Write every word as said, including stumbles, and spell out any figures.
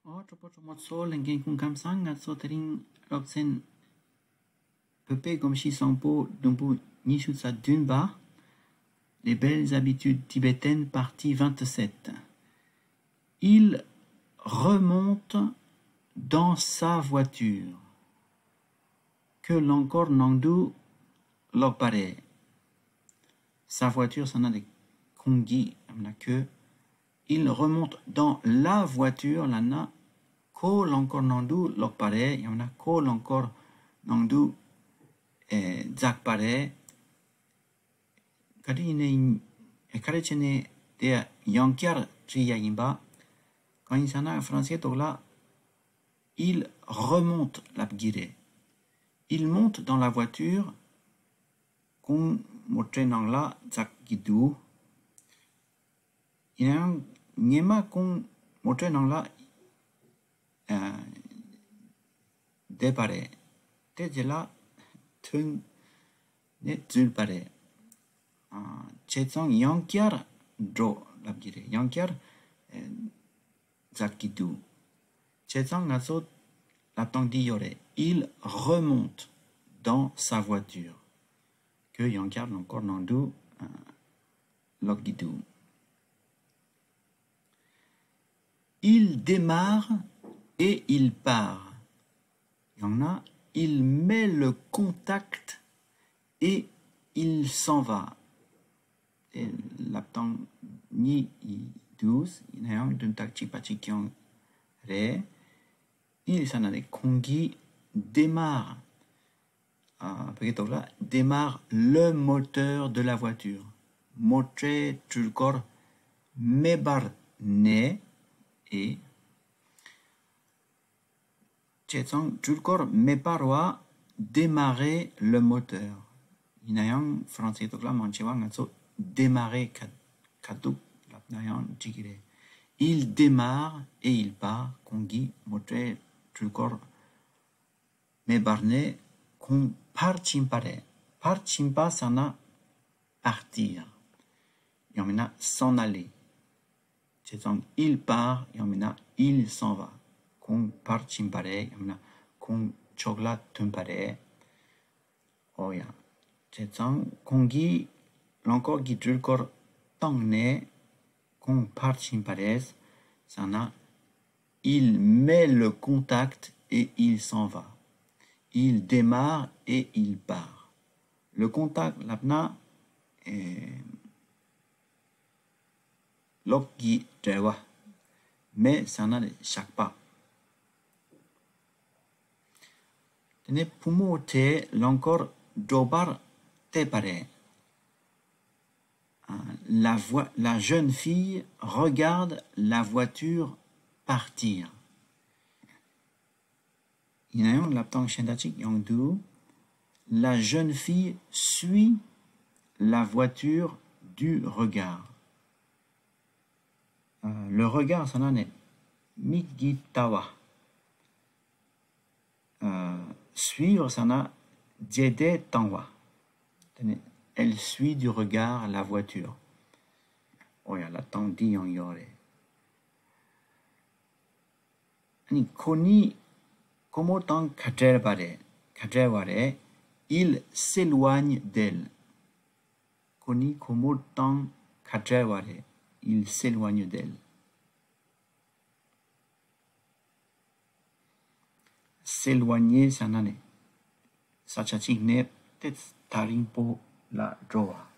ཨོ། གྲོགས་པོ་གྲོགས་མོ་ཚོ། ལྷན་རྒྱས་སྐུ་ཁམས་བཟང་། ང་ཚོ་དེ་རིང་སློབ་ཚན་བོད་པའི་གོམས་གཤིས་བཟང་པོ་དུམ་བུ་ཉི་ཤུ་རྩ་བདུན་པ། Les belles habitudes tibétaines, partie vingt-sept. Il remonte dans sa voiture. ཁོའི་རླངས་འཁོར་ནང་དུ་ལོག་པ་རེད། Sa voiture ཟེར་ན་ནི་ཁོང་གི། ཡང་ན་ཁོས། Il remonte dans la voiture ལབ་ན་ཁོའི་རླངས་འཁོར་ནང་དུ་ལོག་པ་རེད། ཡང་ན་ཁོའི་རླངས་འཁོར་ནང་དུ་ཨེ་འཛེགས་པ་རེད། ག་དུས་ཡིན་ནའི་ཨེ་ག་རེ་བྱས་ནས་དེ་ཡང་བསྐྱར་བྲིས་ཡ་ཡིན་པ། གང་ཡིན་ཟེར་ན་ཧྥ་རན་སིའི་ཐོག་ལ། Il remonte ལབ་ཀྱི་རེད། Il monte dans la voiture. ཁོང་མོ་ཊའི་ནང་ལ་འཛེགས་ཀྱི་འདུག་ཡིན་ཡང་སྔོན་མ་ཁོང་མོ་ཊའི་ནང་ལ་ཨ་བསྡད་པ་རེད། དེ་རྗེས་ལ་ཐོན་ནས་འཛུལ་བ་རེད། ཨ་བྱས་ཙང་ཡང་བསྐྱར་འགྲོ་ལབ་ཀྱི་རེད། ཡང་བསྐྱར་ཨ་འཛེགས་ཀྱི་འདུག་བྱས་ཙང་ང་ཚོ་ལབ་སྟངས་འདི་ཡོད་རེད། Il remonte dans sa voiture. ཁོས་ཡང་བསྐྱར་རླངས་འཁོར་ནང་དུ་ཨ་ལོག་གི་འདུག Il démarre et il part. ཡང་ན། Il met le contact et il s'en va. དེ་ལབ་སྟངས་གཉིས་ཡིན་འདུག་ཡིན་ན་ཡང་དོན་དག་གཅིག་པ་གཅིག་རྐྱང་རེད། Il ཟེར་ན་ནི་ཁོང་གིས། Démarre ཨ་བོད་སྐད་ཐོག་ལ། Démarre le moteur de la voiture. མོ་ཊའི་འགྲུལ་འཁོར་མེ་འབར་ནས། ཨེ། བྱས་ཙང་འགྲུལ་འཁོར་མེ་འབར་བ། Démarrer le moteur. ཡིན་ན་ཡང་ཧྥ་རན་སིའི་ཐོག་ལ་མང་ཆེ་བ་ང་ཚོ་Démarrer ཁ་ཁ་ཐུག་ལབ་ན་ཡང་འགྲིག་གི་རེད། Il démarre et il part. ཁོང་གིས་མོ་ཊའི་འགྲུལ་འཁོར་མེ་འབར་ནས་ཁོང་ཕར་ཕྱིན་པ་རེད། ཕར་ཕྱིན་པ་ཟེར་ན་partir. ཡང་མིན་ན་s'en aller. བྱས་ཙང་il part ཡང་མིན་ན་il s'en va. ཁོང་ཕར་ཕྱིན་པ་རེད། ཡང་མིན་ན་ཁོང་ཕྱོགས་ལ་ཐོན་པ་རེད། ཨོ་ཡ། བྱས་ཙང་ཁོང་གིས་རླངས་འཁོར་གྱི་འགྲུལ་འཁོར་བཏང་ནས་ཁོང་ཕར་ཕྱིན་པ་རེད་ཟེར་ན། Il met le contact et il s'en va. Il démarre et il part. Le contact ལབ་ན་ཨེ་གློག་གི་འབྲེལ་བ། Met ཟེར་ན་ནི་ཞགས་པ། དེ་ནས་བུ་མོ་དེས་རླངས་འཁོར་འགྲོ་བར་བལྟས་པ་རེད། ཨ། La voi- la jeune fille regarde la voiture partir. ཡིན་ན་ཡང་ལབ་སྟངས་གཞན་དག་ཅིག་ཡོང་འདུག La jeune fille suit la voiture du regard. ཨ། Le regard ཟེར་ན་ནི་མིག་གིས་ལྟ་བ། ཨ། Suivre ཟེར་ན་རྗེས་འདེད་བཏང་བ། དེ་ནི་elle suit du regard la voiture. ཨོ་ཡ། ལབ་སྟངས་འདི་ཡང་ཡོད་རེད། ཨ་ནི་ཁོ་གཉིས་ཁོ་མོ་དང་ཁ་བྲལ་བ་རེད། ཁ་བྲལ་བ་རེད། Il s'éloigne d'elle. ཁོ་གཉིས་ཁོ་མོ་དང་ཁ་བྲལ་བ་རེད། Il s'éloigne d'elle. S'éloigner ཟེར་ན་ནི་ས་ཆ་གཅིག་ནས་ཏོག་ཙམ་ཐག་རིང་པོ་ལ་འགྲོ་བ།